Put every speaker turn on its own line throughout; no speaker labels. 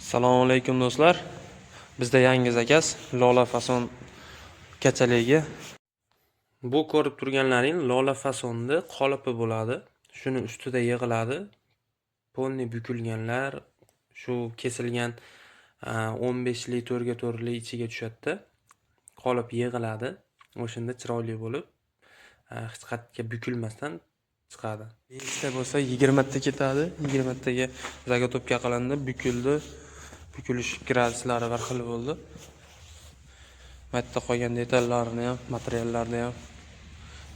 Assalomu alaykum do'stlar. Bizda yangi zakaz Lola fason kachaligi. Bu ko'rib turganlaring Lola fasonni qolipi bo'ladi. Shuni ustida yig'iladi. Polni bukilganlar, shu kesilgan 15lik 4 ga 4lik ichiga tushadi. Qolip yig'iladi. O'shanda chiroyli bo'lib, hech qayerga bukilmasdan chiqadi. 5 ta bo'lsa 20 ta ketadi. 20 taga заготовка qilindi, bukildi. Bukilish graduslari bir xil bo'ldi. Mayda qolgan detallarini ham, materiallarni ham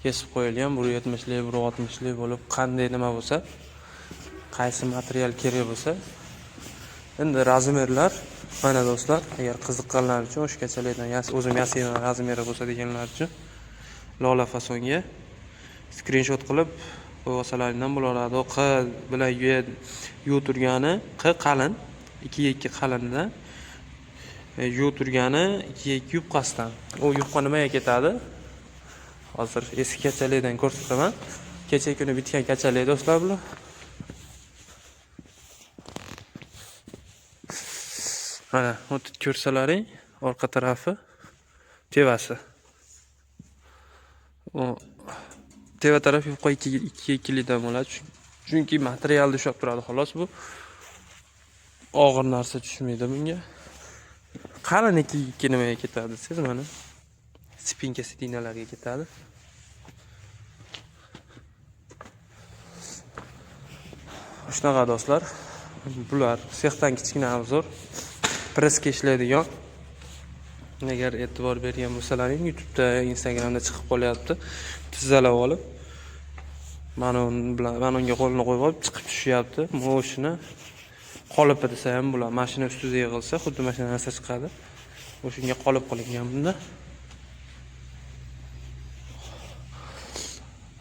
kesib qo'yilgan. 170lik, 160lik bo'lib, qanday nima bo'lsa, qaysi material kerak bo'lsa. Endi razmerlar mana do'stlar, agar qiziqqanlar uchun o'sha kachalardan o'zim yasayman razmeri bo'lsa deganlar uchun Lola fasonga skrinshot qilib qo'yib olsalaringdan bo'laveradi. Q bilan Yu turgani Q qalin, 2 2 qalinda. Yu turgani 2 2 yupqasidan. U yupqa nimaga ketadi? Hozir eski kachalardan ko'rsataman. Kecha kuni bitgan kachalar do'stlar bular. Mana, o'tib ko'rsalaring, orqa tarafi tevasi. U teva taraf yupqa 2 2 2likdan bo'ladi. Chunki materialni ushlab turadi xolos bu. Og'ir narsa tushmaydi bunga. Qalin 2 2 nimaga ketadi desangiz, mana спинка сиденья larga ketadi. Shunaqa do'stlar. Bular sexdan kichkina обзор. Pressga ishlaydigan. Agar e'tibor bergan bo'lsalaring, YouTube'da, Instagramda chiqib qolyapti. Tizzalab olib, mana uni bilan mana unga qo'lini qo'yib olib chiqib tushyapti. Moshina qolipi desa ham bo'ladi. Mashina ustida yig'ilsa, xuddi mana shu narsa chiqadi. O'shunga qolip qilingan bunda.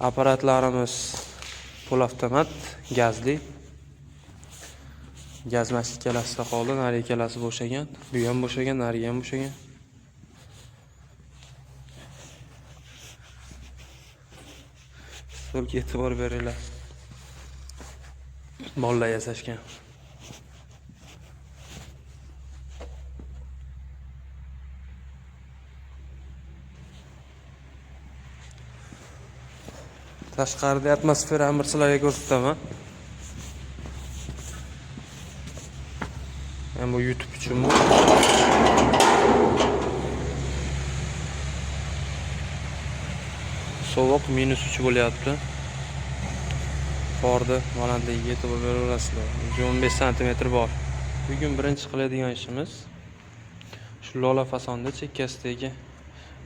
Apparatlarimiz polavtomat, gazli. Gaz mana shu ikkalasida qoldi, nari ikkalasi bo'shagan. Bu ham bo'shagan, narigi ham bo'shagan. Stolga e'tibor beringlar. Bolalar yasashgan. Tashqarida atmosferani bir sizlarga ko'rsataman. Hem bu YouTube uchun bu. Sovuq -3 bo'lyapti. Qorni balandligiga e'tibor beraverasizlar. 15 santimetr bor. Bugun birinchi qiladigan ishimiz shu Lola fasonda chekkasidagi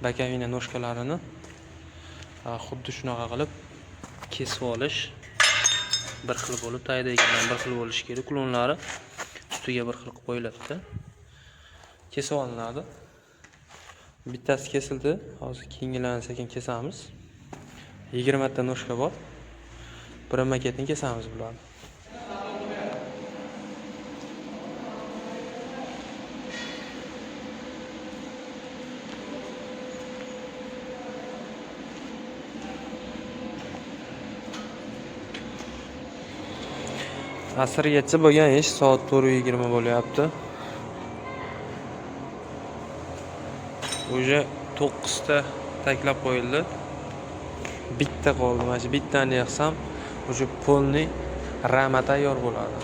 боковина ножка larini xuddi shunaqa qilib kesib olish. Bir xil bo'lib, tagidagidan bir xil bo'lishi kerak. Klonlari ustiga bir xil qilib qo'yiladi. Kesib olinadi. Bittasi kesildi. Hozir keyingilarini sekin kesamiz. 20 ta ножка bor. Bir maketni kesamiz bularni. Asrgacha bo'lgan ish soat 4:20 bo'lyapti. Уже 9 ta taklab qo'yildi. Bitta qoldi. Mana shu bittani yig'sam, уже полный rama tayyor bo'ladi.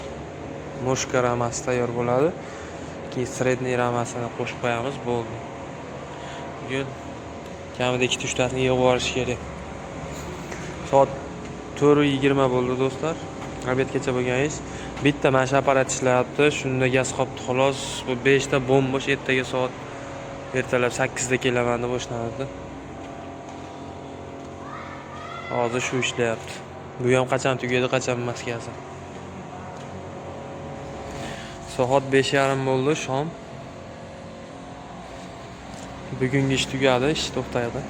Ножка ramasi tayyor bo'ladi. Keyin средний ramasini qo'shib qo'yamiz, bo'ldi. Bugun kamida ikkita uchtasini yig'ib yuborish kerak. Soat 4:20 bo'ldi do'stlar. Обед gacha bo'lgan ish. Bitta mana shu apparat ishlayapti. Shunda gaz qolibdi xolos. Bu 5 ta bo'm-bo'sh, ertaga soat ertalab 8 da kelaman deb boshlanadi. Hozir shu ishlayapti. Bu ham qachon tugaydi, qachon maskasi. Soat 5:30 bo'ldi, shom. Bugungi ish tugadi, ish to'xtaydi.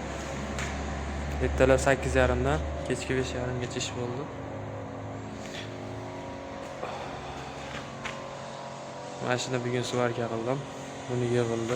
Ertalab 8:30 dan kechki 5:30 gacha ish bo'ldi. Mana shuni bugun svarka qildim. Buni yig'ildi.